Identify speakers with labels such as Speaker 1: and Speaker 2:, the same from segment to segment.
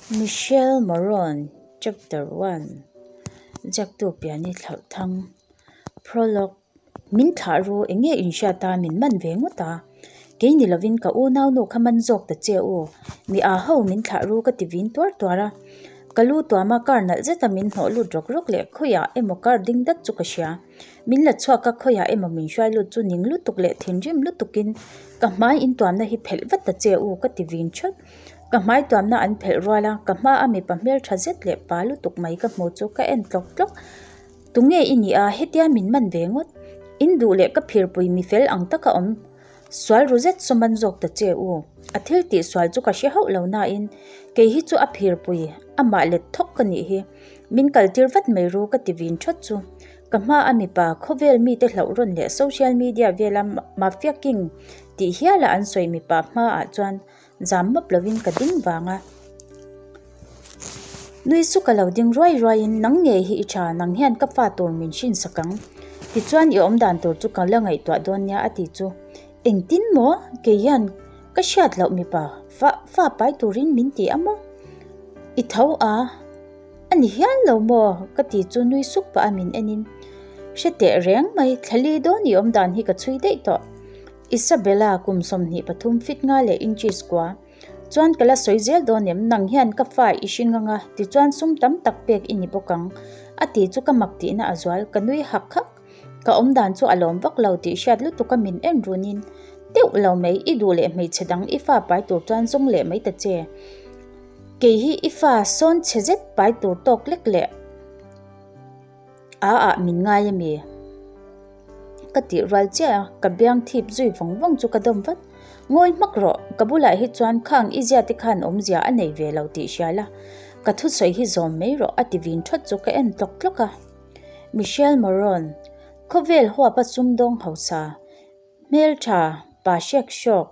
Speaker 1: Michelle Moron, Chapter One, Ziaktu Piani Thlauhthang, Prologue, Min thlah ru, eng nge in hriat a, min man ve ngawt a. Kei ni lovin ka unau nu kha man zawk ta che u. Mi aa ho min thlah ru ka ti vin tuar tuar a. Ka lu tuama car nalh zeta min hnawh lut rawk rawk leh khawiah emaw car ding dat chu ka hria. Min la chhuak a khawiah emaw min hruai lut chu ning lutuk leh thinrim lutukin ka hmai intuamna hi phelh vat ta che u ka ti vin thawt. Ka hmai tuamna an phelh rual a, ka hma a mipa hmeltha zet leh pa lutuk mai ka hmu chu ka en tlawk tlawk. Tunge i nih a, hetia min man ve ngawt. In duh leh ka phirpui mi fel ang taka awm sual ru zet saw man zawk ta che u. A thil tih sual chu ka hre hauh lo nain kei hi chu a phirpui amah let thawk ka nih hi. Min kaltir vat mai ru ka ti vin thawt chu. Ka hma a mipa khawvel mite hlauh rawn leh social media vela mafia king tih hiala an sawi mipa hmaah chuan Zam mawp lovin ka ding vang a. Nui chu ka lo ding ruai ruaiin nang ngei hi i tha, nang hian ka fa tur min hrin sak ang. Tichuan i awmdan tur chu ka la ngaihtuah dawn nia a ti chu. Engtin maw? Kei hian ka hriat loh mipa fa fa pai turin min ti a maw? I tho a, a ni hial lo maw? Ka ti chu nui suk pah a min enin. Hre teh reng mai, thlali dawn i awmdan hi ka chhui daih tawh. Isabella, kum 23 fit nga leh inches kua, chuan ka la sawi zel dawn em, nang hian ka fa i hring anga, tichuan sum tam tak pek i ni bawk ang, a ti chu ka mak tihna a zual, ka nui hak hak. Ka awmdan chu a lawm vak lo tih hriat lutuka min en runin, Deuh lo mai, i duh leh hmeichhe dang i fa pai tur chuan zawng leh mai ta che. Kei hi i fa sawn chhe zet pai tur tawk lek leh. A ah min ngai a mi? Ka tih rual chiah a, ka biang thip zui vawng vawng chu ka dawm vat. Ngawi hmak rawh, ka bulah hi chuan khang i zia te khan awmzia a nei ve lo tih hria la, ka thusawi hi zawm mai rawh a ti vin thawt chu ka en tlawk tlawk a. Michelle Moron, khawvel huapa sumdawng hausa, hmeltha, pa hrek hrawk,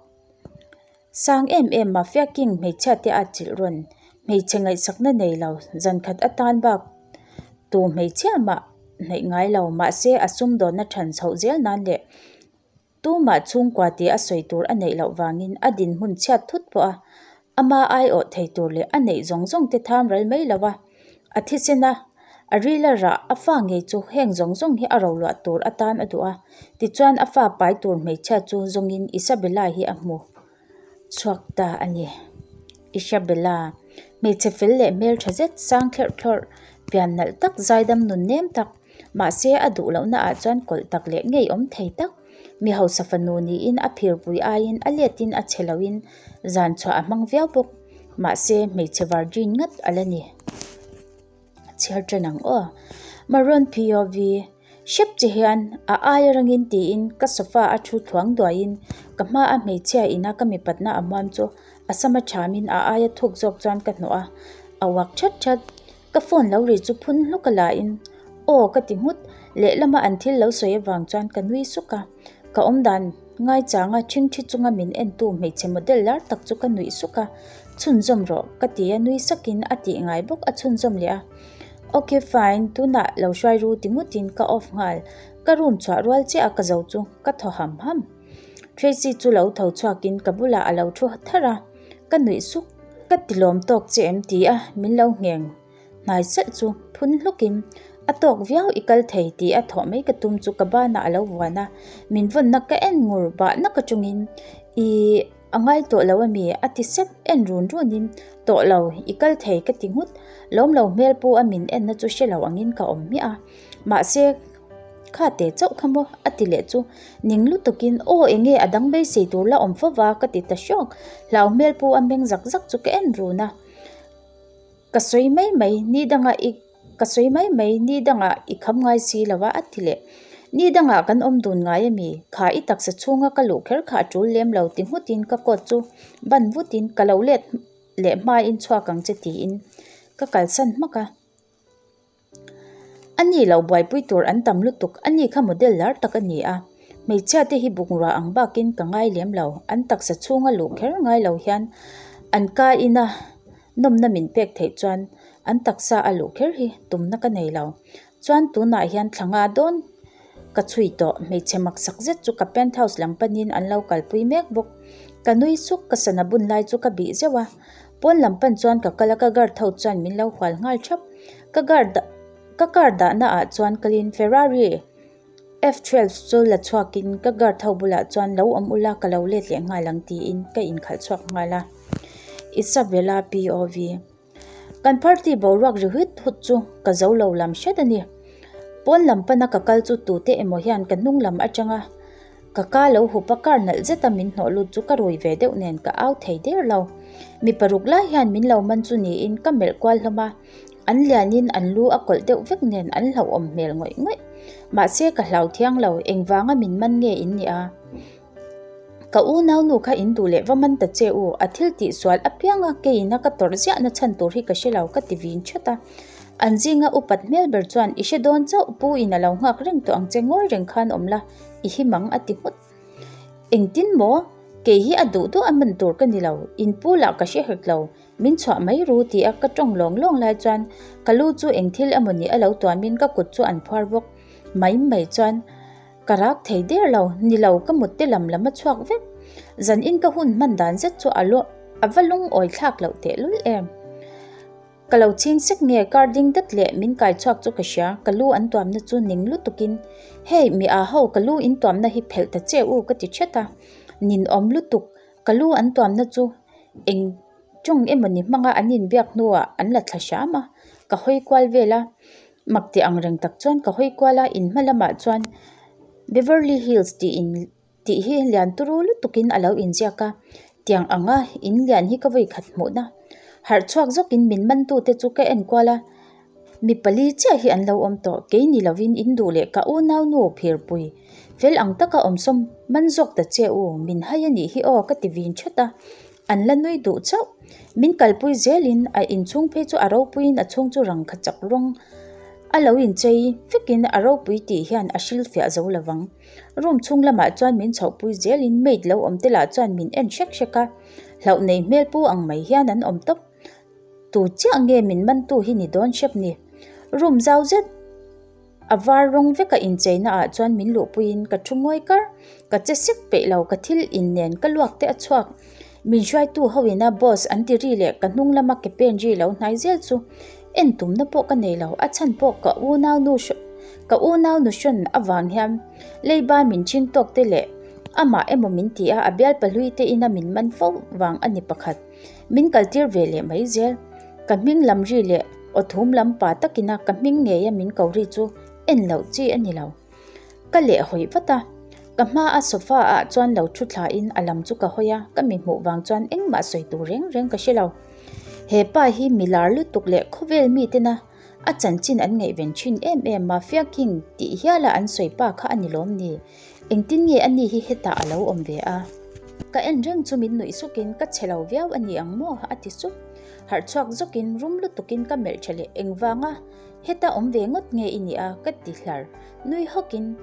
Speaker 1: Sang em em Mafia King hmeichhia te a chilh rawn, hmeichhe ngaihsakna nei lo, zan khat atan bak tu hmeichhia mah hnaih ngai lo, mahse a sumdawnna than chhoh zel nan leh tumah chhungkua tih a sawi tur a neih loh vangin a dinhmun chhiat thut pawh a ama aiawh thei tur leh a neih zawng zawng te tham ral mai lo a. A thisen a, a rila rah a fa ngei chu heng zawng zawng hi a roluah tur atan a duh a. Tichuan a fa pai tur hmeichhia chu zawngin Isabella hi a hmu chhuak ta a ni. Isabella, hmeichhe fel leh hmeltha zet, sang thlerh thlawrh, pian nalh tak, zaidam nun nem tak, mahse a duh lohna ah chuan kawlh tak leh ngeiawm thei tak, mi hausa fanu niin a phirpui aiin a letin a chhe loin zan chhuah a hmang viau bawk. Mahse hmeichhe virgin ngat a la ni. Chhiar ṭan ang aw. Maroon POV, Hrep che hian a aia rangin tiin ka sofa a thu thluang duaiin ka hma a hmeichhia ina ka mipatna a muam chu a sama ṭhamin a aia thuk zawk chuan ka hnawh a, a uak ṭhat ṭhat. Ka phone lo ri chu phun hluk a la in aw ka ti nghut, lehlama an thil lo sawi avang chuan ka nui suk a, ka awmdan ngaichanga ṭhingṭhi chunga min entu hmeichhe model lar tak chu ka nuih suk a, chhunzawm rawh ka ti a nui sakin a tih ngai bawk a chhunzawm leh a, ok fine tunah lo hruai ru ti nghutin ka off nghal, ka room chhuah rual chiah a ka zo chu ka thaw ham ham. Tracy chu lo tho chhuakin ka bulah a lo thu tharh a. Ka nuih suk, ka ti lawm tawk che em ti a min lo ngheng hnai selh chu phun hlukin a tawk viau i kal thei ti a thawh mai ka tum chu ka banah a lo vuan a, min vawnna ka en ngur bah nak atangin i a ngai tawh lo ami a ti sep en run runin tawh lo i kal thei ka ti nghut, lawm lo hmel pu a min enna chu hre lo angin ka awm hmiah a mahse Kha teh chauh kha maw? a ti leh chu. Ning lutukin, Aw enge a dang beisei tur la awm fo va ka ti ta hrawk. Hlau hmel pu a meng zak zak chu ka en run a. Ka sawi mai mai, ni dangah i ka sawi mai mai, ni dangah i kham ngai si lo a a ti leh. Ni dangah kan awm dun ngai a mi? Kha i taksa chhunga ka luh kher kha a tul lem lo ti nghutin ka coat chu ban vutin ka lo let leh hmain chhuak ang che tiin ka kalsan hmak a. A ni lo buaipui tur an tam lutuk, a ni kha model lar tak a ni a. Hmeichhia te hi bungrua ang bakin ka ngai lem lo, an taksa chhunga luh kher ngai lo hian an ka ina nawmna min pek theih chuan an taksa a luh kher hi tumna ka nei lo. Chuan tunah hian thla nga dawn ka chhui tawh, hmeichhe maksak zet chu ka penthouse lam panin an lo kalpui mek bawk. Ka nui suk, ka sana bun lai chu ka bih zeuh a. Pawn lam pan chuan ka kal a, ka guard ho chuan min lo hual nghal thap. Ka guard ka car dahna ah chuan kalin Ferrari F12 chu la chhuakin ka guard ho bulah chuan lo awm ula ka lo let leh nghal ang tiin ka inkhalh chhuak nghal a. Isabella POV. Kan party boruak ri hut hut chu ka zo lo lam hret a ni. Pawn lam pana ka kal chu tute emaw hian ka hnung lam atanga ka ka lo hup a car nalh zeta min hnawh lut chu ka rui ve deuh nen ka au thei der lo. Mi paruk lai hian min lo man chu niin ka melh kual hlawm a, an lianin an lu a kawlh deuh vek nen an hlauhawm hmel ngawih ngawih. Mahse ka hlau thiang lo, engvanga min man nge in nih a? Ka unaunu kha in duh leh va man ta che u, a thil tih sual apianga keiin a ka tawrh ziahna chhan tur hi ka hre lo ka ti vin that a. An zinga upat hmel ber chuan i hre dawn chauh, pu in a lo nghak reng tawh ang che ngawi reng khan awm la, i him ang a ti nghut. Engtin maw? Kei hi a duh duh a man tur ka ni lo, in pu lah ka hre hek lo, min chhuah mai ru ti a ka tawng lawng lawng lai chuan ka lu chu eng thil emaw ni a lo tuamin ka kut chu an phuar bawk mai mai chuan Ka rak thei der lo, ni lo ka mut te lam lam a chhuak vek. Zan in ka hun hman dan zet chu a a va lungawi thlak loh teh lul em. Ka lo chhing sek nge car ding dat leh min kai chhuak chu ka hria, ka lu an tuamna chu ning lutuk in Hey mi aa ho ka lu in tuamna hi phelh ta che u ka ti thet a, nin awm lutuk ka lu an tuamna chu eng tawng emaw ni hmanga an inbiak hnuah an la thla hram a, ka hawi kual vel a. Mak tih ang reng tak chuan ka hawi kual a, in hma lamah chuan Beverly Hills tih in tih hi lian turu lutukin a lo inziak a, tiang anga in lian hi ka vawi khat hmuhna. Harh chhuak zawkin min mantute chu ka en kual a, mi pali chiah hi an lo awm tawh, kei ni lovin in duh leh ka unaunu phirpui fel ang taka awm sawm man zawk ta che u, min hai a nih hi aw ka ti vin that a. An la nui duh chauh. Min kalpui zelin a inchhung phei chu a ropuiin a chhung chu rangkha chak rawng a lo inchei vekin a ropui tih hian a hrilhfiah zo lo vang. Room chhung lamah chuan min chhohpui zelin maid lo awm te lah chuan min en hrek hrek a, hlauh nei hmel pu ang mai hian an awm tawp. Tu chiah nge min mantu hi ni dawn hrep ni? Room zau zet. A var rawng veka incheina ah chuan min luhpuiin ka thu ngawi kar, ka che sek peih lo, ka thil in nen ka luak te a chhuak. Min hruaitu ho ina boss an ti ri leh ka hnung lama ke pen ri lo hnai zel chu en tumna pawh ka nei lo, a chhan pawh ka unaunu ka unaunu hrawn avang hian leiba min ching tawk te leh amah emaw min ti a, a bialpa hlui te ina min man fo vang a ni pakhat. Min kaltir ve leh mai zel. Ka hming lam ri leh aw thum lam pa takina ka hming ngeia min ko ri chu en loh chi a ni lo. Ka leh hawi vat a, ka hma a sofa ah chuan lo thu thla in a lam chu ka hawi a, ka mi hmuh vang chuan engmah sawi tur reng reng ka hre lo. He pa hi mi lar lutuk leh khawvel mi tena a chanchin an ngaihven thin em em Mafia King tih hiala an sawi pa kha a ni lawm ni? Engtin nge ani hi hetah a lo awm ve a? Ka en reng chu min nuih sukin ka che lo viau a ni ang maw? a ti sup. Harh chhuak zawkin rum lutukin ka melh tha leh engvanga heta awm ve ngawt nge i nih a? ka ti hlar. Nui hawkin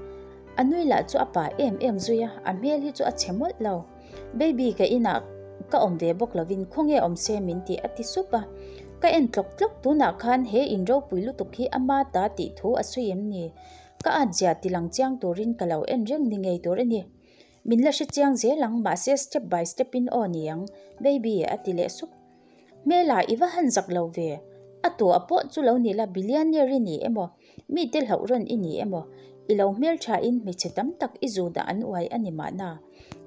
Speaker 1: a nui lah chu a pa em em zui a, a hmel hi chu a chhe mawlh lo. Baby ka inah ka awm ve bawk lovin khawnge awm se min ti a ti sup a. Ka en tlawk tlawk tunah khan he in ropui lutuk hi ama ta tih thu a sawi em ni? Ka at zia ti lang chiang turin ka lo en reng ni ngei tur a ni. Min la hre chiang zel ang mahse step by step in aw ni ang baby a ti leh sup. Hmela i va han zak lo ve. A tua pawh chu lo ni la billionaire i ni emaw mite hlauh rawn i ni emaw i lo hmeltha in hmeichhe tam tak i zu dah an uai a ni mahna.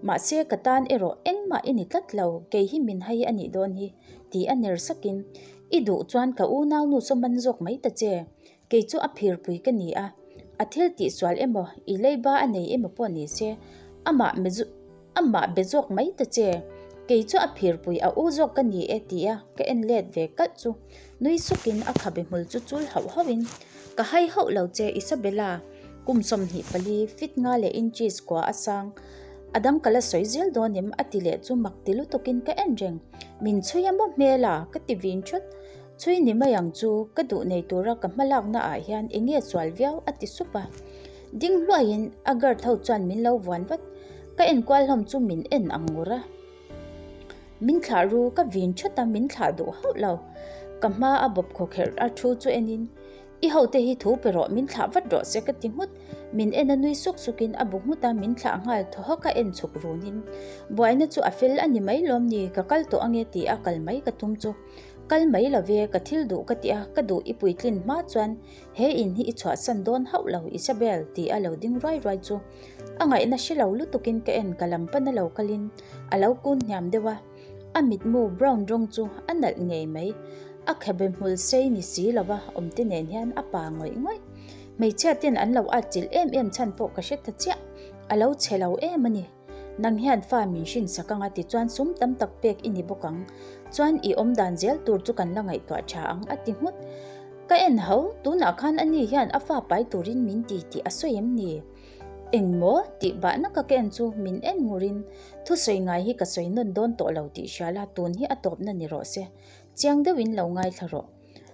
Speaker 1: Mahse ka tan erawh engmah i ni tlat lo kei hi min hai a nih dawn hi ti a ner sakin i duh chuan ka unaunu saw man zawk mai ta che. Kei chu a phirpui ka ni a, a thil tihsual emaw, i leiba a nei emaw pawh ni se, amah amah be zawk mai ta che. Kei chu a phirpui a u zawk ka ni e ti a ka en let ve kalh chu nui sukin a khabe hmul chu chul hauh hauhin, Ka hai hauh lo che Isabella, kum 24, fit nga leh inches kua a sang, a dang ka la sawi zel dawn em a ti leh chu mak ti lutukin ka en reng. Min chhui a maw hmel a? ka ti vin thut. Chhui ni mai ang chu, ka duh nei tura ka hmalakna ah hian eng nge sual viau a ti sup a. Ding hluaiin a guard ho chuan min lo vuan vat. Ka enkual hlawm chu min en ang ngur a. Min thlah ru ka vin that a, min thlah duh hauh lo. Ka hma a bawp khawkherh a thu chu enin, I hote hi thu pe rawh, min thlah vat rawh se ka ti nghut. Min en a nui suk sukin a bu nghut a, min thlah nghal thaw hawk a en chhuk runin. Buaina chu a fel a ni mai lawm ni, ka kal tawh ange ti a kal mai ka tum chu. Kal mai lo ve, ka thil duh ka ti a, ka duh i puitlin hma chuan he in hi i chhuahsan dawn hauh lo Isabel ti a lo ding ruai ruai chu. A ngaihna hre lo lutukin ka en ka lam pana lo kalin a lo kun hniam deuh a. A mitmu brown rawng chu a nalh ngei mai. A khabe hmul sei ni si lova awmte nen hian a pa ngawih ngawih. Hmeichhia ten an lo atchilh em em chhan pawh ka hre ta chiah. A lo chhe lo em a ni. Nang hian fa min hrin sak anga tichuan sum tam tak pek i ni bawk ang. Chuan i awm dan zel tur chu kan la ngaihtuah tha ang a ti nghut. Ka en ho, tunah khan ani hian a fa pai turin min ti tih a sawi em ni? Eng maw? tih bahna ka ken chu min en ngurin thusawi ngai hi ka sawi nawn dawn tawh lo tih hria la, tun hi a tawpna ni rawh se. Chiang deuhin lo ngaithla rawh.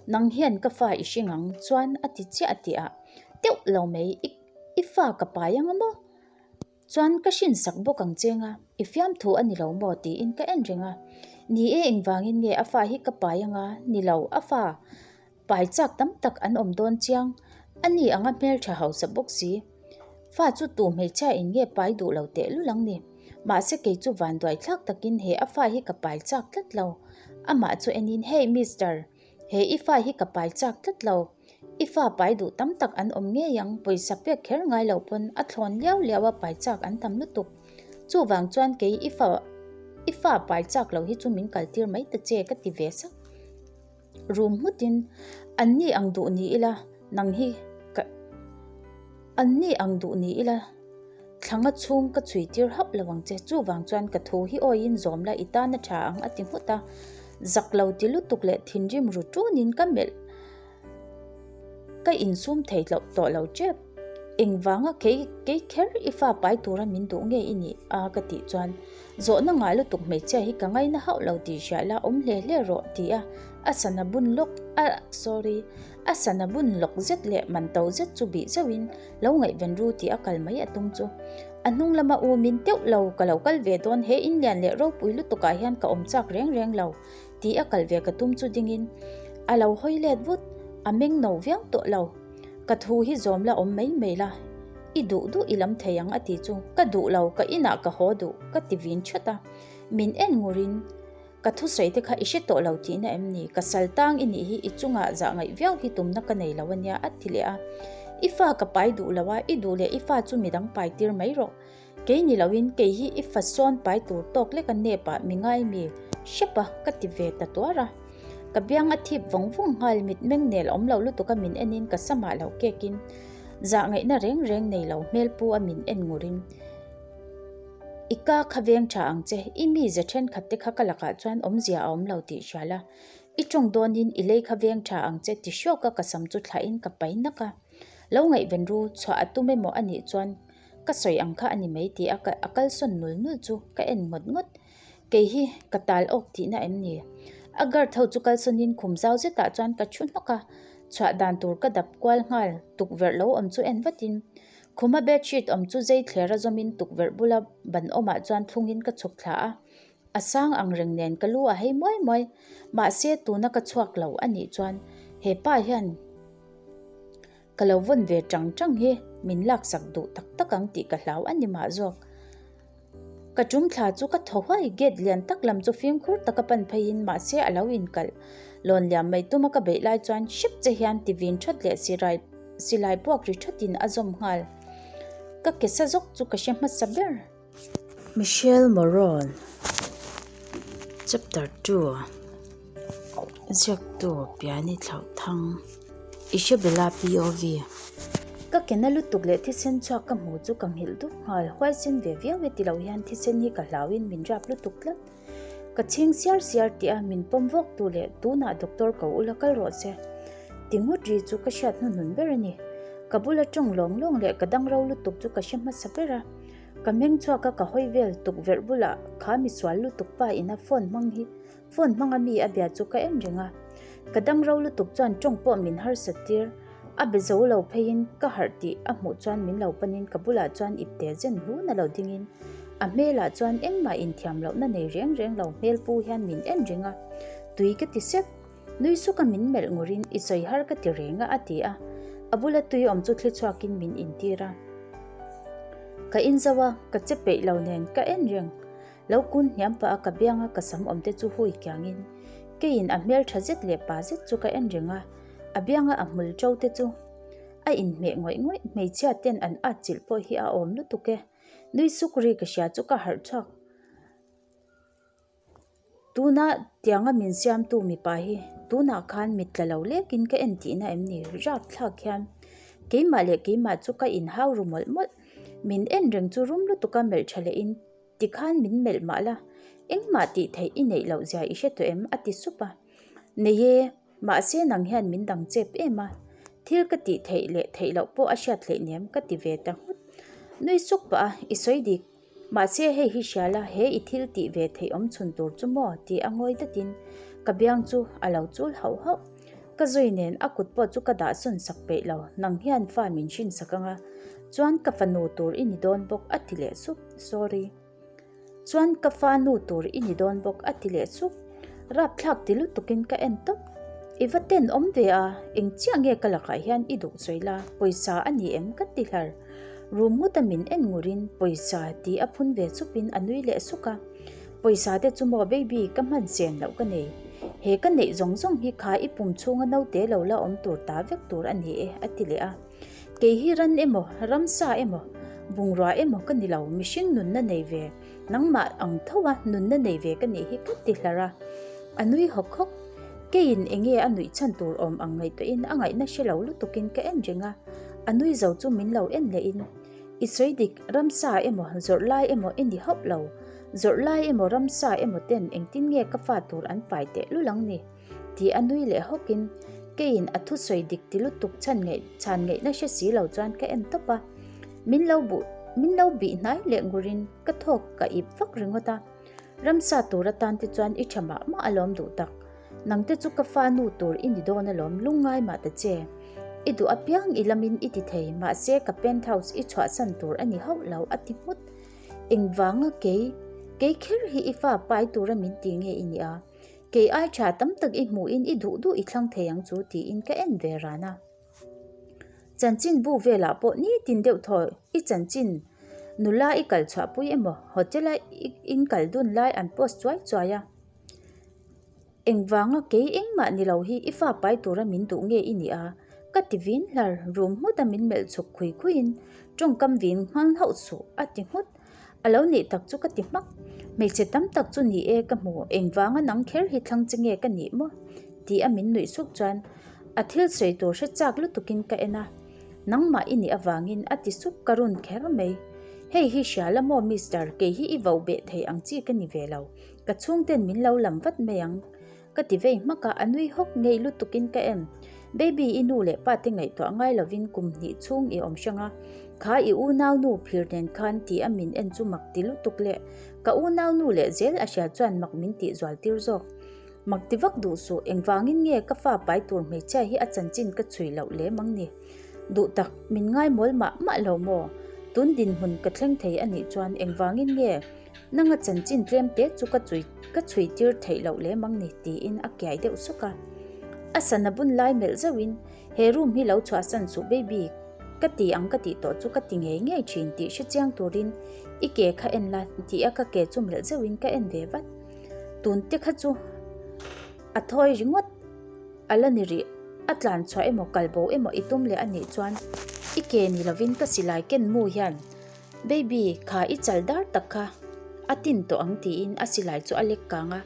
Speaker 1: Nang hian ka fa i hring ang chuan a ti chiah tih ah teuh lo mai i i fa ka pai ang a maw? Chuan ka hrin sak bawk ang cheng a, i fiamthu a ni lo maw tiin ka en reng a. Ni e engvangin nge a fa hi ka pai ang a, ni lo a fa Pai chak tam tak an awm dawn chiang. A ni anga hmeltha hausa bawk si. Fa chu tu hmeichhia in nge pai duh lo teh lul ang ni. Mahse kei chu vanduai thlak takin he a fa hi ka pai chak tlat lo. Amah chu enin Hey Mister, he i fa hi ka pai chak tlat lo. I fa pai duh tam tak an awm ngei ang, pawisa pek kher ngai lo pawn a thlawn liau liau a pai chak an tam lutuk. Chuvang chuan kei i fa i fa pai chak lo hi chu min kaltir mai ta che ka ti ve sak. Rum nghutin, An ni ang duh ni ila, nang hi ka An ni ang duh ni ila, thlanga chhung ka chhui tir hauh lo ang che, chuvang chuan ka thu hi awiin zawm la i tan a tha ang a ti nghut a. Zak lo ti lutuk leh thinrim ru tunin ka melh Ka insum thei tloh tawh lo tep. Engvanga kei kei kher i fa pai tura min duh nge i nih a ka tih chuan zawhna ngah lutuk hmeichhia hi ka ngaina hauh lo tih hriah la awm hle hle rawh ti a a sana bun lawk a sorry a sana bun lawk zet leh man to zet chu bih zeuhin lo ngaihven ru tih a kal mai a tum chu a hnung lama u min teuh lo ka lo kal ve dawn he inlian leh ropui lutukah hian ka awm chak reng reng lo Tih a kal ve ka tum chu dingin a lo hawi let vut, a meng no viau tawh lo. Ka thu hi zawm la awm mai mai la, i duh duh i lam thei ang a ti chu ka duh lo, ka inah ka haw duh ka ti vin thut a. Min en ngurin ka thusawi te kha i hre tawh lo tihna em ni, ka sal tang i nih hi i chungah zah ngaih viau hi tumna ka nei lo a nia a ti leh a. I fa ka pai duh lo a, i duh leh i fa chu midang pai tir mai rawh. Kei ni loin kei hi i fa sawn pai tur tawk lek a nep ah mi ngai mi hrep a ka ti ve ta tuar a. Ka biang a thip vawng vawng nghal mitmeng nel awm lo lutuk a min en in ka samah lo kek in zah ngaihna reng reng nei lo hmel pu a min en ngur in I ka kha veng tha ang che i mi ze thenkhat te kha ka lakah chuan awmzia a awm lo tih hria la i tawng dawn in i lei kha veng tha ang che ti hrawk a ka sam chu thlah in ka pai nak a. Lo ngaihven ru chhuah a tum emaw a nih chuan Ka sawi ang kha a ni mai tih a a kalsawn nul nul chu ka en ngawt ngawt. Kei hi ka tal awk tihna em ni? A guard ho chu kalsawnin khum zau zetah chuan ka thu hnawk a, chhuah dan tur ka dap kual nghal tukverh lo awm chu en vatin khuma bedsheet awm chu zei thler a zawmin tukverh bula ban awmah chuan thlungin ka chhuk thla a, a sang ang reng nen ka lu a hei muai muai. Mahse tuna ka chhuak lo a nih chuan he pa hian. Ka lo vawn ve tang tang hi min laksak duh tak tak ang tih ka hlau a ni mah zawk. Ka tum thla chu ka thaw huai, gate lian tak lam chu fimkhur taka pan pheiin mahse a lo inkalh. Lawn liam mai tuma ka beih lai chuan hrep che hian ti vin that leh sirai silai puak ri thatin a zawm nghal. Ka ke sa zawk chu ka hre hmasa ber.
Speaker 2: Michelle Moron Chapter 2 Ziaktu Piani Thlauhthang Isabella POV
Speaker 1: Ka ke na lutuk leh thisen chhuak ka hmu chu ka nghilh dup nghal, huaisen ve viau e ti lo hian thisen hi ka hlauin min rap lutuk tlat. Ka chhing siar siar tih a min pawm vawk tu leh tunah doctor ko ula kal rawh se. Ti ngut ri chu ka hriat hnuhnun ber a ni. Ka bula tawng lawng lawng leh ka dang ro lutuk chu ka hre hmasa ber a. Ka meng chhuak a ka hawi vel tukverh bulah kha misual lutuk pa ina phone hmang hi phone hmanga mi a bia chu ka en reng a. Ka dang ro lutuk chuan tawng pawh min harsat tir. A be zo lo pheiin ka harh tih a hmuh chuan min lo panin ka bulah chuan ipte zen hlun a lo dingin a hmelah chuan engmah inthiam lohna nei reng reng lo hmel pu hian min en reng a. Tui ka ti sep. Nui suka min melh ngurin i sawi har ka ti reng a a ti a, a bula tui awm chu thli chhuakin min intir a. Ka in zo a, ka che peih lo nen ka en reng. Lo kun hniam pah a ka bianga ka sam awm te chu hui kiangin keiin a hmel tha zet leh pa zet chu ka en reng a, a bianga a hmul to te chu a inhmeh ngawih ngawih, hmeichhia ten an atchilh pawh hi a awm lutuk e. Nui suk ri ka hria chu ka harh chhuak. Tuna tianga min siamtu mipa hi tunah khan mit tla lo lekin ka en tihna em ni? Rap thlak hian keimah leh keimah chu ka inhau ru mawlh mawlh. Min en reng chu rum lutuka melh tha lehin tikhan min melh mah la, engmah tih theih i neih loh zia i hre tawh em? a ti sup a. Nei e, mahse nang hian min dang chep em a, thil ka tih theih leh theih loh pawh a hriat hleihnem ka ti ve ta nghut. Nui suk pah a, i sawi dik. Mahse hei hi hria la, he i thil tih ve theih awm chhun tur chu maw? Ti a ngawi datin ka biang chu a lo chul hauh hauh. Ka zui nen a kut pawh chu ka dah sawn sak peih lo, nang hian fa min hrin sak anga chuan ka fanu tur i ni dawn bawk a ti leh sup, sorry. Chuan ka fa nu tur i ni dawn bawk a ti leh sup. Rapthlak ti lutukin ka en tawp. I va ten awm ve a, eng chiah nge ka lakah hian i duh sawi la, pawisa a ni em ka ti hlar. Rum ngawta min en ngurin pawisa ti a phun ve chupin a nui leh suk a. Pawisa te chu maw baby ka hman sen loh ka nei. He ka neih zawng zawng hi kha i pum chhunga naute lo la awm tur ta vek tur a ni e a ti leh a. Kei hi ran emaw, ramsa emaw, bungrua emaw ka ni lo, mihring nunna nei ve, nangmah ang tho a nunna nei ve ka nih hi ka ti hlar a. A nui hawk hawk. Keiin enge a nuih chhan tur awm ang ngaihtuahin a ngaihna hre lo lutukin ka en reng a, a nui zo chu min lo en lehin, I sawi dik, ramsa emaw, zawrh lai emaw i ni hauh lo. Zawrh lai emaw, ramsa emaw ten engtin nge ka fa tur an pai teh lul ang ni? Ti a nui leh hawkin, keiin a thusawi dik ti lutuk chhan ngaih chhan ngaihna hre si lo chuan ka en tawp a. Min lo buh min lo bih hnai leh ngurin ka thawk ka ip vak ringawt a. Ramsa tur atan te chuan i tha mah mah alawm duh tak. Nang te chu ka fa nu tur i ni dawn alawm lungngai mah ta che. I duh apiang i lamin i ti thei mahse ka penthouse i chhuahsan tur a ni hauh lo a ti nghut. Engvanga kei kei kher hi i fa pai tura min ti nge i nia. Kei ai tha tam tak i hmuhin i duh duh i thlang thei ang chu tiin ka en ve ran a. Chanchin bu velah pawh nitin deuh thaw i chanchin nula i kal chhuah pui emaw hotel a in kal dun lai an post chuai chuai a. Engvanga kei engmah ni lo hi i fa pai tura min duh nge i nih a? Ka ti vin hlar rum nghut a min melh chhuk khui khuiin tawngkam vin nghal hauh suh a ti nghut. A lo nih tak chu ka ti hmak. Hmeichhe tam tak chu ni e ka hmu, engvanga nang kher hi thlang che nge ka nih maw? Ti a min nuih suk chuan a thil sawi tur hre chak lutukin ka en a, nangmah i nih avangin a ti sup ka run kher mai. Hei hi hria la maw Mister, kei hi i vo beh thei ang chi ka ni ve lo, ka chhungten min lo lam vat mai ang. Ka ti vei hmak a, a nui hawk ngei lutukin ka en. Baby i nu leh pa te ngaihtuah ngai lovin kum hnih chhung i awm hrang a, kha i unau nu phir nen khan ti a min en chu mak ti lutuk leh ka unau nu leh zel a hria chuan mak min tih zual tir zawk. Mak ti vak duh suh, engvangin nge ka fa pai tur hmeichhia hi a chanchin ka chhui loh lem ang ni? Duh tak, min ngai mawl mah mah lo maw? Tun dinhmun ka thleng thei a nih chuan engvangin nge Nanga chanchin tlem te chu ka chui ka chhui tir theih loh lem ang ni tiin a kiai deuh suk a. A sana bun lai melh zauhin he room hi lo chhuahsan suh baby ka ti ang ka tih tawh chu ka ti ngei ngei thin tih hre chiang turin i ke kha en la ti a ka ke chu melh zauhin ka en ve vat. Tun te kha chu a thawi ringawt a la ni rih a tlan chhuah emaw kalbo emaw i tum leh a nih chuan i ke ni lovin ka silai ken mu hian Baby, kha i chal dar tak kha a tin tawh ang tiin a silai chu a lek kang a,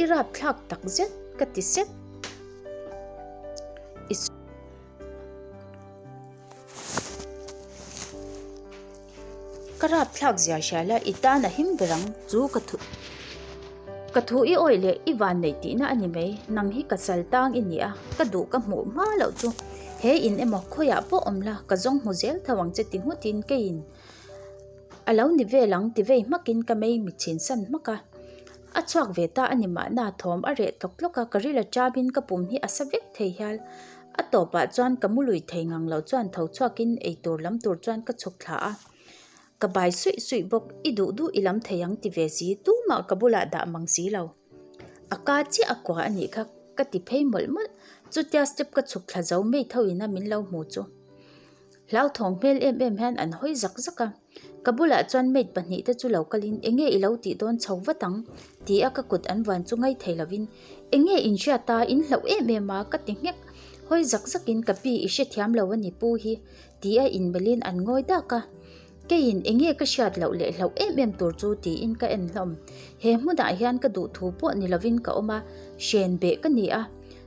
Speaker 1: i rap thlak tak zet ka ti sep. I Ka rap thlak zia hria la i tan a him ber ang chu ka thu ka thu i awih leh i van neih tihna a ni mai, nang hi ka sal tang i ni a, ka duh ka hmuh hma loh chu he in emaw khawiah pawh awm la ka zawng hmu zel tho ang che ti nghutin keiin a lo ni vel ang ti vei hmakin ka mei mi chhin san hmak a, a chhuak ve ta a ni mahna thawm a reh tlawk tlawk a ka ril a chapin ka pum hi a sa vek thei hial a tawpah chuan ka mu lui thei ngang lo chuan tho chhuakin eitur lam tur chuan ka chhuk thla a. Ka bai suih suih bawk, i duh duh i lam thei ang ti ve si, tumah ka bulah dah mang si lo. A ka chiah a kua a nih kha. Ka ti phei mawlh mawlh. Chutia step ka chhuk thla zo maid ho ina min lo hmu chu hlauthawng hmel em em hian an hawi zak zak a. Ka bulah chuan maid pahnihte chu lo kalin enge i lo tih dawn chho vat ang ti a ka kut an vuan chu ngai thei lovin enge in hriat a in hlauh em em a ka ti nghek. Hawi zak zakin ka pi i hrethiam lo a ni pu hi ti a inmelhin an ngawi dak a. Keiin enge ka hriat loh leh hlauh em em tur chu tiin ka en hlawm. He hmunah hian ka duh thu pawh ni lovin ka awm a, hren beh ka ni a.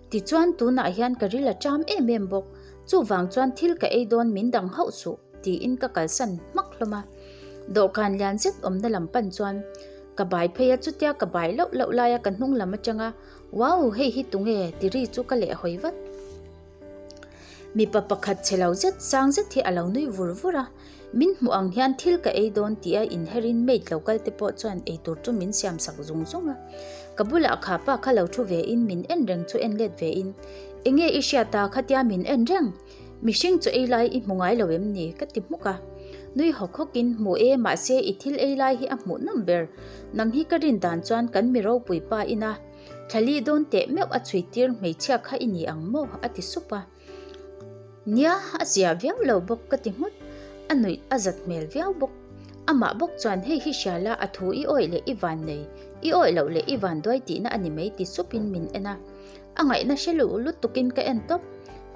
Speaker 1: Tichuan tunah hian ka ril a ṭam em em bawk. Chuvang chuan thil ka ei dawn min dang hauh suh tiin ka kalsan hmak hlawm a. Dawhkan lian zet awmna lam pan chuan ka bai phei a, chutia ka bai loh loh laia ka hnung lam atanga Wow hei hi tunge ti ri chu ka lehhawi vat. Mipa pakhat chhe lo zet sang zet hi a lo nui vur vur a, min hmuh ang hian thil ka ei dawn tih a inherin maid lo kal te pawh chuan eitur chu min siam sak zung zung a. Ka bulah kha pa kha lo thu ve in min en reng chu en let ve in, Enge i hriat a khatia min en reng? Mihring chu ei lai i hmu ngai lo em ni? ka ti hmuk a. Nui hawk hawk in, Hmu e, mahse i thil ei lai hi a hmuh nawm ber. Nang hi ka rin dan chuan kan mi ropui pa ina Thlali dawn teh meuh a chhui tir hmeichhia kha i ni ang maw? a ti sup a. Nia, a zia viau lo bawk ka ti nghut. A nuih a zat hmel viau bawk. Amah bawk chuan hei hi hria la a thu i awih leh i van nei, i awih loh leh i van duai tihna a ni mai ti supin min en a. A ngaihna hre luh lutukin ka en tawp.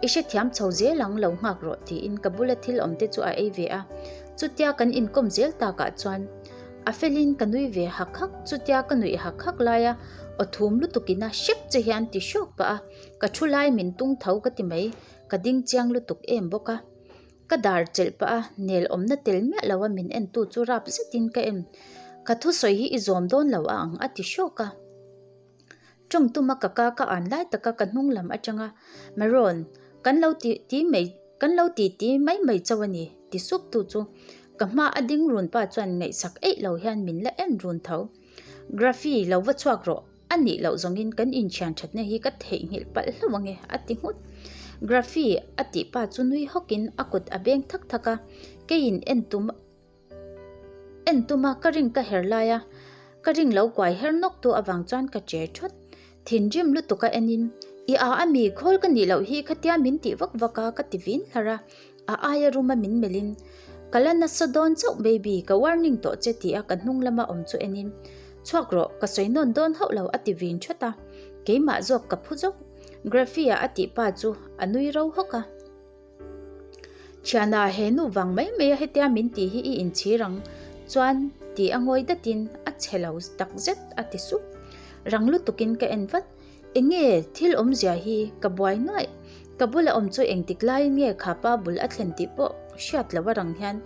Speaker 1: I hrethiam chho zel ang lo nghak rawh tiin ka bula thil awm te chu a ei ve a. Chutia kan inkawm zel takah chuan a felin ka nui ve hak hak, chutia ka nuih hak hak laia aw thum lutukin a hrep che hian ti hrawk pah a, ka thu lai min tung tho ka ti mai, ka ding chiang lutuk em bawk a. Ka dar chelh pah a, nel awmna tel miah lo a min en tu chu rap zetin ka en, ka thusawi hi i zawm dawn lo a ang a ti hrawk a. Tawng tuma ka ka ka an lai taka ka hnung lam atanga Maroon, kan lo ti ti mai kan lo ti ti mai mai chauh a ni ti sup tu chu ka hma a ding run pa chuan ngaihsak eih lo hian min la en run tho. Graphy lo va chhuak rawh a nih loh zawngin kan inthian thatna hi ka theihnghilh palh hlauh ange a ti nghut. Graphy a tih pa chu nui hawkin a kut a beng thak thak a, keiin en tum En tuma ka ring ka her lai a, ka ring lo kuai her nawk tu avang chuan ka che thawt. Thinrim lutuk a enin, I a a mi, khawl ka nih loh hi khatia min tih vak vak a ka ti vin hlar a, a aia ruma min melhin, Ka la nasa dawn chauh baby, ka warning tawh che ti a ka hnung lama awm chu enin, Chhuak rawh, ka sawi nawn dawn hauh lo a ti vin thawt a, keimah zawk ka phu zawk. Graphy-a a tih pa chu a nui ro hawk a. Thiana he nu vang mai mai a hetia min tih hi i inchhir ang chuan tih a ngawi datin a chhe lo tak zet a ti sup. Rang lutukin ka en vat. Enge thil awmzia hi ka buai nuaih. Ka bula awm chu engtik laiin nge kha pa bul a thlen tih pawh hriat loh a rang hian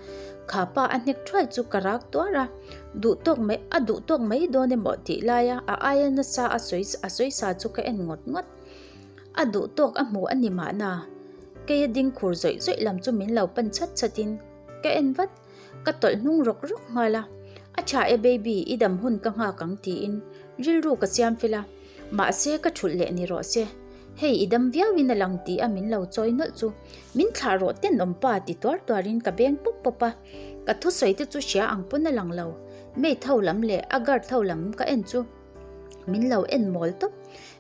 Speaker 1: kha pa a hnek thuai chu ka rak tuar a. Duh tawk mai a duh tawk mai dawn emaw tih laia a aia nasa a sawi a sawi sa chu ka en ngawt ngawt. A duh tawk a hmu a ni mahna. Keia ding khur zawih zawih lam chu min lo pan chhat chhat in ka en vat. Ka tawlh hnung rawk rawk nghal a. A tha e baby, i dam hun ka nghak ang tiin rilru ka siam fel a. Mahse ka thulh leh ni rawh se. Hei i dam viau in a lang ti a min lo chawi nawlh chu min thlah rawh tenawm pa ti tuar tuar in ka beng pawp pawp a. Ka thusawi te chu hria ang pawn a lang lo. Maid ho lam leh a guard ho lam ka en chu. Min lo en mawl tawp.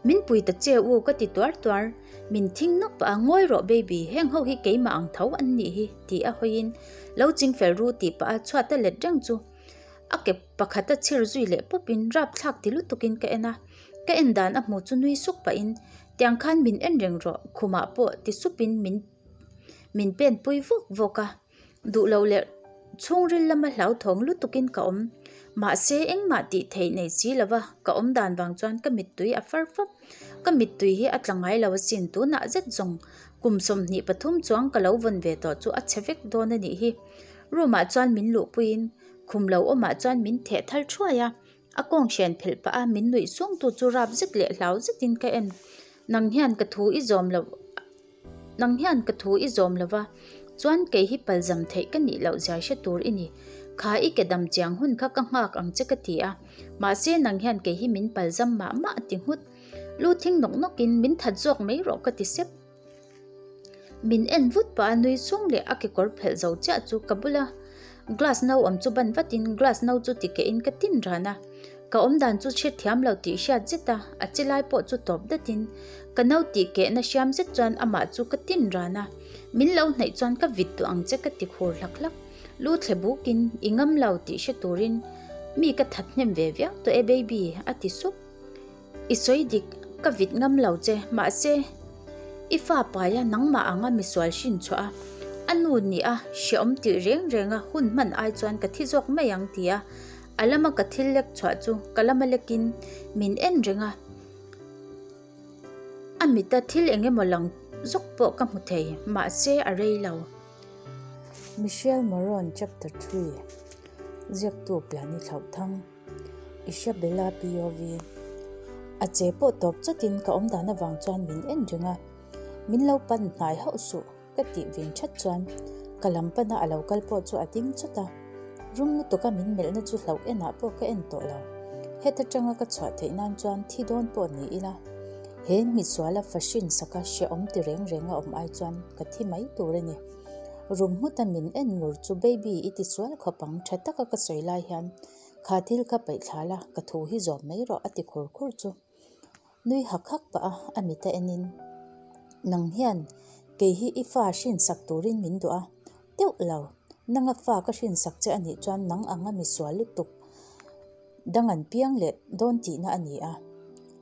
Speaker 1: Min pui ta che u ka ti tuar tuar. Min thing nawk pah a, ngawi rawh baby, heng ho hi keimah ang tho an nih hi ti a hawiin lo ching fel ru tih pah a chhuat a let reng chu a ke pakhat a chhir zui leh pawpin rapthlak ti lutukin ka en a. Ka en dan a hmu chu nui suk pahin tiang khan min en reng rawh khumah pawh ti supin min min pen pui vawk vawk a. Duh loh leh chhungril lama hlauthawng lutukin ka awm. Mahse engmah tih theih nei si lova ka awm dan vang chuan ka mittui a far fap. Ka mittui hi a tla ngai lo asin tunah zet zawng kum 23 chuang ka lo vawn ve tawh chu a chhe vek dawn a nih hi. Room ah chuan min luhpuiin khum lo awmah chuan min theh thal thuai a. A kawng hrian phelh pah a min nuih sungtu chu rap zet leh hlau zetin ka en. Nang hian ka thu i zawm loh. Nang hian ka thu i zawm lo va, chuan kei hi palzam theih ka nih loh zia hre tur i ni. Kha i ke dam chiang hun kha ka nghak ang che ka ti a, mahse nang hian kei hi min palzam mah mah a ti nghut. Lu thing nawk nawkin min that zawk mai rawh ka ti sep. Min en vut pah a nui sung leh a kekawr phelh zo chiah chu ka bula glass no awm chu ban vatin glass no chu ti kehin ka tin ran a. Ka awmdan chu hrethiam lo tih hriat zet a, a che lai pawh chu tawp datin ka no tih kehna hriam zet chuan amah chu ka tin ran a, min lo hnaih chuan ka vit duh ang che ka ti khur hlak hlak. Lu thle bukin i ngam lo tih hre turin mi ka that hnem ve viau tawh e baby a ti sup. I sawi dik, ka vit ngam lo che, mahse i fa paia nangmah anga misual hrin chhuah a, a nu ni a hreawm tih reng renga hun hman ai chuan ka thi zawk mai ang ti a, a lama ka thil lek chhuah chu ka lama lekin min en reng a, a mita thil eng emaw lang zawk pawh ka hmu thei, mahse a rei lo.
Speaker 2: Michelle Moron Chapter 3 Ziaktu Piani Thlauhthang. Isabella POV A che pawh tawp chawtin ka awm dan avang chuan min en reng a, min lo pan hnai hauh suh ka tih vin that chuan ka lam pana a lo kal pawh chu a ding chawt a, rum lutuka min melhna chu hlauh enah pawh ka en tawh lo. Heta tanga ka chhuah theih nan chuan thi dawn pawh ni ila, he misuala fahrin saka hrehawm ti reng reng a awm ai chuan ka thi mai tur a ni. Rum nghuta min en ngur chu baby i ti sual khawp ang tha taka ka sawi lai hian kha thil kha paih thla la ka thu hi zawm mai rawh a ti khur khur chu. Nui hak hak pah a a mit a enin nang hian kei hi i fa hrin sak turin min duh a teuh lo nanga fa ka hrin sak che anih chuan nang anga misual lutuk dang an piang leh dawn tihna a ni a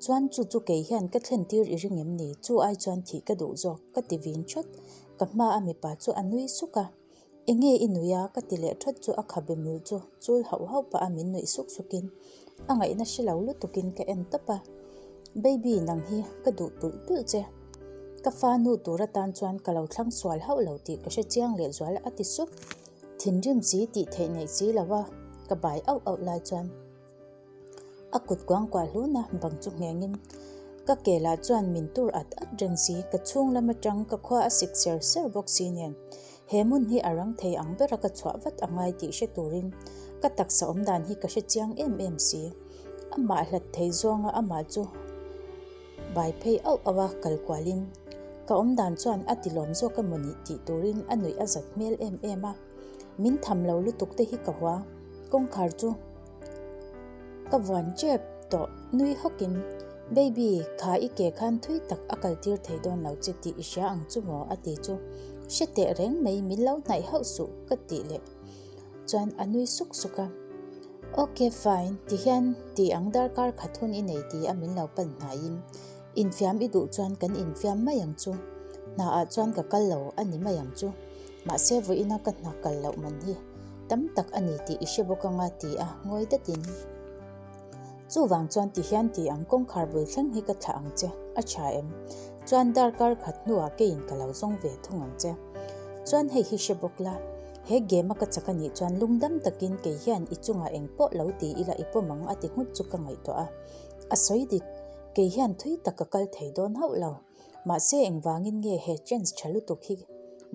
Speaker 2: chuan chu chu kei hian ka thlen tir i ring em ni chu ai chuan thih ka duh zawk ka ti vin thawt ka hma a mipa chu a nui suk a enge i nui a ka ti leh thawt chu a khabe mul chu chul hauh hauh pah a min nuih suk suk in a ngaihna hre lo lutuk in ka en tawp a baby nang hi ka duh tulh tulh che ka fa nu tur atan chuan ka lo thlang sual hauh lo tih ka hre chiang leh zual a ti sup. Thinrim si tih theih neih si lo a, ka bai auh auh lai chuan a kut kuang kuah hlun a, bang chu nghengin ka ke lah chuan min tur at at reng si, ka chhung lam atang ka khua a sik ser ser bawk si nen he hmun hi a rang thei ang bera ka chhuah vat a ngai tih hre turin ka taksa awm dan hi ka hre chiang em em si. Amah hlat thei zawnga amah chu Bai phei auh auh a kal kualin ka awm dan chuan a ti lawm zawk emaw ni tih turin a nuih a zat hmel em em a, min tham lo lutuk te hi ka hua, kawngkhar chu ka vuan tep tawh nui hawkin Baby kha i ke khan thui tak a kal tir thei dawn lo che tih i hria ang chu maw a ti chu hre teh reng mai min lo hnaih hauh suh ka tih leh chuan a nui suk suk a. Ok fine, ti hian ti ang darkar khat hun i nei ti a min lo pan hnaiin infiam i duh chuan kan infiam mai ang chu, hna ah chuan ka kal lo a ni mai ang chu, mahse vawiina ka hna kal loh man hi tam tak a ni tih i hre bawk anga ti a ngawi datin. Chuvang chuan ti hian ti ang kawngkhar bul thleng hi ka thlah ang che, a tha em? Chuan darkar khat hnuah keiin ka lo zawng ve thung ang che. Chuan hei hi hre bawk la, he game a ka chak a nih chuan lungdam takin kei hian i chungah eng pawh lo ti ila i pawm ang a ti nghut chu ka ngaihtuah a. A sawi dik, kei hian thui tak ka kal thei dawn hauh lo. Mahse engvangin nge he chance tha lutuk hi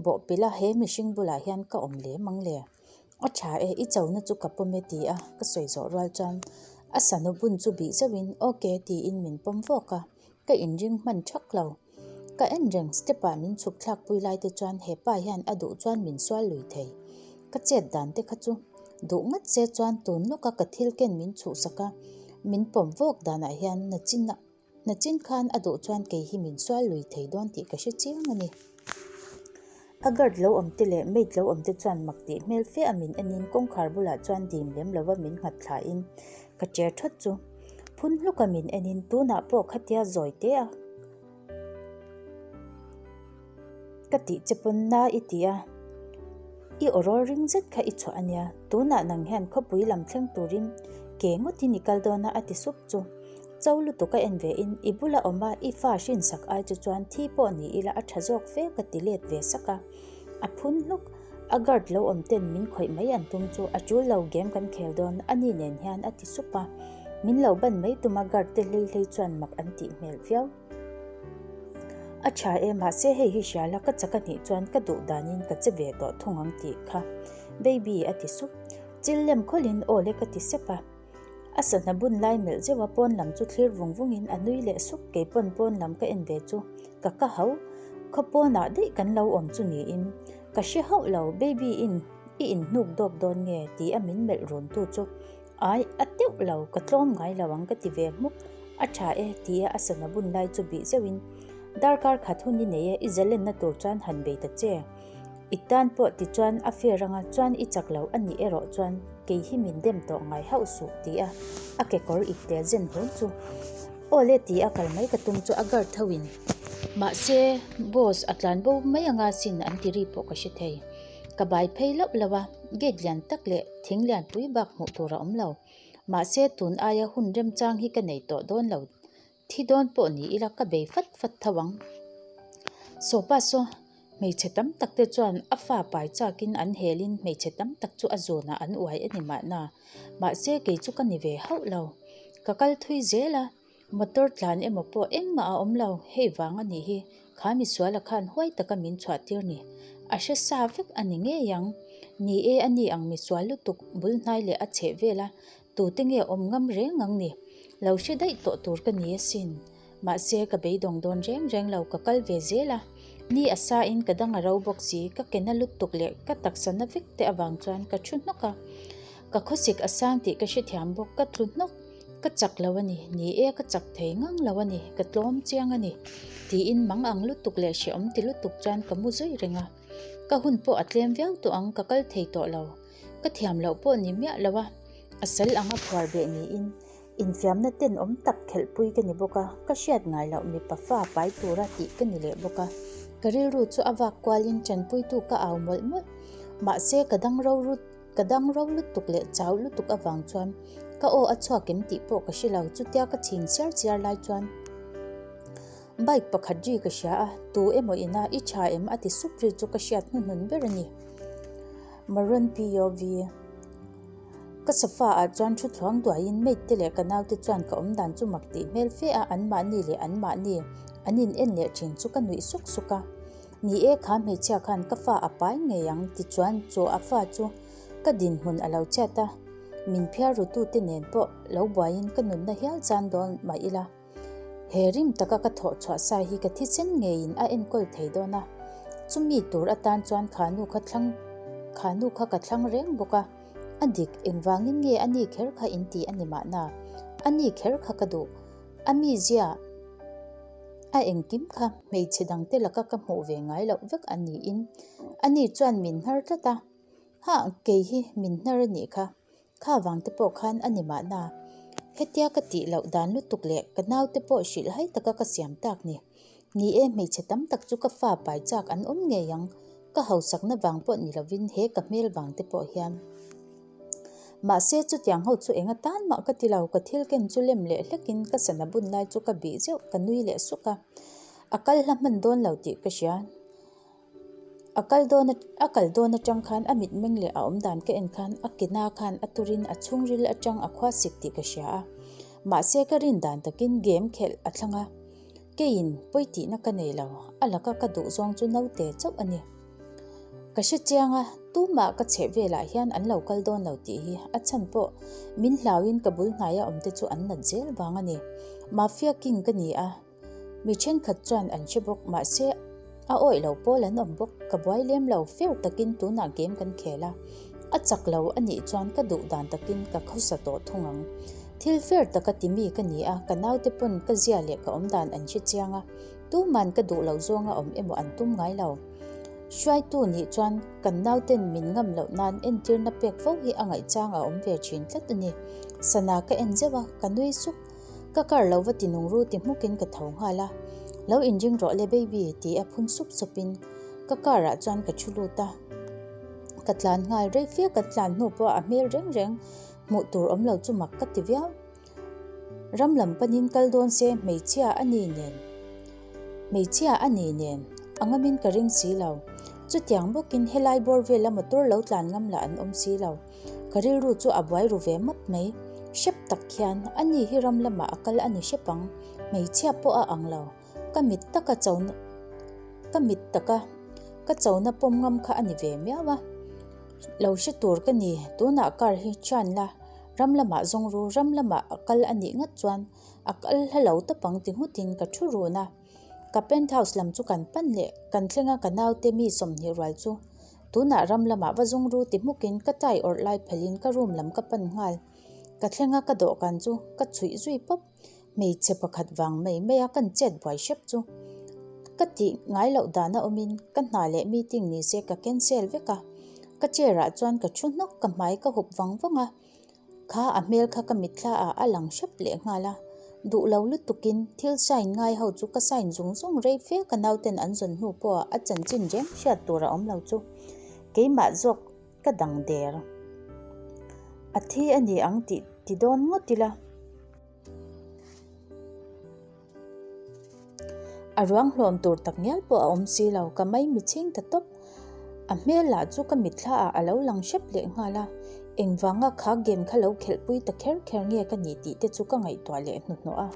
Speaker 2: bawhpilh a he mihring bulah hian ka awm lem ang le? A tha e, i chona chu ka pawm e ti a ka sawi zawh rual chuan a sana bun chu bih zauhin ok tiin min pawm vawk a, ka inring hman thak lo. Ka en reng step ah min chhuk thlak pui lai te chuan he pa hian a duh chuan min sual lui thei. Ka chet dan te kha chu duh ngat se chuan tun lawka ka thil ken min chhuhsak a, min pawm vawk danah hian nachin ah Nachin khan a duh chuan kei hi min sual lui thei dawn tih ka hre chiang a ni. A guard lo awm te leh maid lo awm te chuan mak tih hmel fe a min enin kawngkhar bulah chuan dim lem lova min nghat thlain ka cher thawt chu phun hluk a min enin tunah pawh khatia zawi te a ka tih che pawn na i ti a, i aw rawl ring zet kha i chhuah a nia, tunah nang hian khawpui lam thleng turin ke ngawtin i kal dawn a a ti sup chu. Cho lutuk a en ve in i bula awm a i fa hrin sak ai chu chuan thi pawh ni ila a tha zawk fe ka ti let ve sak a. A phun hluk a guard lo awm ten min khawih mai an tum chu a tul lo game kan khel dawn a ni nen hian a ti sup a. Min lo ban mai tum a guard te hlei hlei chuan mak an tih hmel viau. A tha e mahse hei hi hria la ka chak a nih chuan ka duh danin ka che ve tawh thung ang tih kha baby a ti sup. Chil lem khawlhin aw le ka ti sep a. A sahna bun lai melh zeuh a pawn lam chu thlir vung vung in a nui leh suk kei pawn pawn lam ka en ve chu ka ka hau khaw pawn ah daih kan lo awm chu niin ka hre hauh lo baby in i in hnuk dawk dawn nge ti a min melh run tu chu
Speaker 1: Ai, a teuh lo, ka tlawm ngai lo ang ka ti ve hmuk. A tha e, tia a sana bun lai chu bih zeuhin, Darkar khat hun i nei e, i zalenna tur chuan han bei ta che. I tan pawh tichuan a fair anga chuan i chak lo a nih erawh chuan kei hi min dem tawh ngai hauh suh tia a kekawr ipte zen hlun chu aw le tia kal mai ka tum chu a guard tho in mahse boss a tlan bo mai anga sin an ti ri pawh ka hre thei. Ka bai phei loh loh a, gate lian tak leh thing lian pui bak hmuh tur a awm lo. Mahse tun aia hun remchang hi ka nei tawh dawn lo. Thi dawn pawh ni ila ka bei fat fat tho ang. Sawpa saw hmeichhe tam tak te chuan a fa pai chakin an helin hmeichhe tam tak chu a zawnah an uai a ni mahna. Mahse kei chu ka ni ve hauh lo. Ka kal thui zel a, motor tlan emaw pawh engmah a awm lo, hei vang a nih hi kha misuala khan huai taka min chhuah tir ni. A hre sa vek a ni ngei ang. Ni e a ni ang misual lutuk bul hnai leh a chheh vel a, Tute nge awm ngam reng ang ni? Lo hre daih tawh tur ka ni asin. Mahse, ka beidawng dawn reng reng lo, ka kal ve zel a. Ni a sa in ka dang a ro bawk si, ka ke na lutuk leh ka taksa na vek te avang chuan ka thu hnawk a. Ka khawsik a sang tih ka hrethiam bawk, ka tlu hnawk. Ka chak lo a ni, ni e ka chak thei ngang lo a ni, ka tlawm chiang a ni. Tiin mang ang lutuk leh hrehawm ti lutuk chuan ka mu zui reng a. Ka hun pawh a tlem viau tawh ang, ka kal thei tawh lo. Ka thiam loh pawh ni miah lo a, a sal anga phuar beh niin infiamna tenawm tak khelhpui ka ni bawk a, ka hriat ngai loh mipa fa pai tura tih ka ni leh bawk a. Ka rilru chu a vak kualin tanpuitu ka au mawlh mawlh. Mahse ka dang ro ka dang ro lutuk leh chau lutuk avang chuan ka aw a chhuak em tih pawh ka hre lo, chutia ka chhin chiar chiar lai chuan Bike pakhat ri ka hria a, tu emaw ina i tha em a ti sup ri chu ka hriat hnuhnun ber a ni. Maroon POV Ka sofa ah chuan thu thluang duaiin mate te leh ka naute chuan ka awm dan chu mak tih hmel fe a, anmahni leh anmahni an in en leh thin chu ka nuih suk suk a. Ni e, kha hmeichhia khan ka fa a pai ngei ang tichuan chu a fa chu ka dinhmun a lo chhiat a, min phiar rutute nen pawh lo buaiin ka nunna hial chan dawn mah ila. He rim taka ka thawh chhuah sa hi ka thisen ngeiin a enkawl thei dawn a, chumi tur atan chuan kha nu kha thlang kha nu kha ka thlang reng bawk a, a dik engvangin nge a ni kher kha in ti a ni mahna, a ni kher kha ka duh, a mizia a engkim kha hmeichhe dangte laka ka hmuh ve ngai loh vek a niin a ni chuan min hnar tlat a, hah kei hi min hnar a nih kha. Kha vang te pawh khan a ni mahna. Hetia ka tih loh dan lutuk leh ka naute pawh hrilh hai taka ka siam tak ni. Ni e, hmeichhe tam tak chu ka fa pai chak an awm ngei ang. Ka hausakna vang pawh ni lovin he ka hmel vang te pawh hian. Mahse chutiang ho chu eng atan mah ka ti lo, ka thil ken chu lem leh hlekin ka sana bun lai chu ka bih zeuh, ka nui leh suk a. A kal hla hman dawn lo tih ka hria. A kal dawn a kal dawn atang khan a mitmeng leh a awmdan ka en khan a kena khan a turin a chhungril atang a khua sik tih ka hria a. Mahse ka rin dan takin game khelh a thlang a, keiin pawi tihna ka nei lo, a laka ka duh zawng chu naute chauh a ni. Ka hre chiang a, tumah ka chheh velah hian an lo kal dawn lo tih hi a chhan pawh min hlauin ka bul hnaia awmte chu an nat zel vang a ni. Mafia king ka ni a. Mi thenkhat chuan an hre bawk, mahse a awih lo pawl an awm bawk. Ka buai lem lo, fair takin tunah game kan khel a, a chak lo a nih chuan ka duh dan takin ka khawsa tawh thung ang. Thil fair taka ti mi ka ni a, ka naute pawn ka zia leh ka awm dan an hre chiang a, tuman ka duh lo zawnga awm emaw an tum ngai lo. Hruaitu nih chuan kan nauten min ngam loh nan entirna pek fo hi a ngaihchang a awm ve thin tlat a ni. Sana ka en zeuh a, ka nui suk. Ka car lo va ti nung ru ti hmukin ka tho nghal a, Lo inring rawh le baby ti a phun sup supin ka car ah chuan ka thu lut a. Ka tlan nghal rei fe ka tlan hnu pawh a hmel reng reng hmuh tur awm lo chu mak ka ti viau. Ram lam panin kal dawn se hmeichhia a ni nen hmeichhia a ni nen a ngamin ka ring si lo. Chutiang bawkin helai bawr vela motor lo tlan ngam lah an awm si lo. Ka rilru chu a buai ru ve map mai. Hrep tak khian a ni hi ram lamah a kal a ni hrep ang, hmeichhia pawh a ang lo. Ka mit taka cho ka mit taka ka chona pawm ngam kha a ni ve miau a. Lo hre tur ka ni, tunah car hi thian la, ram lamah zawng ru, ram lamah a kal a nih ngat chuan a kal hla lo tawp ang ti nghutin ka thu run a. Ka penthouse lam chu kan pan leh kan thleng a ka naute mi 20 rual chu Tunah ram lamah va zung ru ti hmukin ka tie awrh lai phelhin ka room lam ka pan nghal.
Speaker 2: Ka thleng a ka dawhkan chu ka chhuih zui pawp. Hmeichhe pakhat vang mai mai a kan chet buai hrep chu. Ka tih ngai loh dan a awmin ka hna leh meeting ni se ka cancel vek a. Ka chair ah chuan ka thu hnawk ka hmai ka hup vang vang a. Kha a hmel kha ka mitthla ah a lang hrep leh nghal a. Duh lo lutukin thil sign ngai ho chu ka sign zung zung rei fe ka nauten an zawn hnu pawh ah a chanchin reng hriat tur a awm lo chu. Keimah zawk ka dang der. A thi a ni ang tih ti dawn ngawt ila. A ruang hlawm tur tak ngial pawh a awm si lo, ka mai mi chhing ta tawp. A hmel lah chu ka mitthla ah a lo lang hrep leh nghal a, engvanga kha game kha lo khelhpui ta kher kher nge ka ni tih te chu ka ngaihtuah leh hnuhnawh a.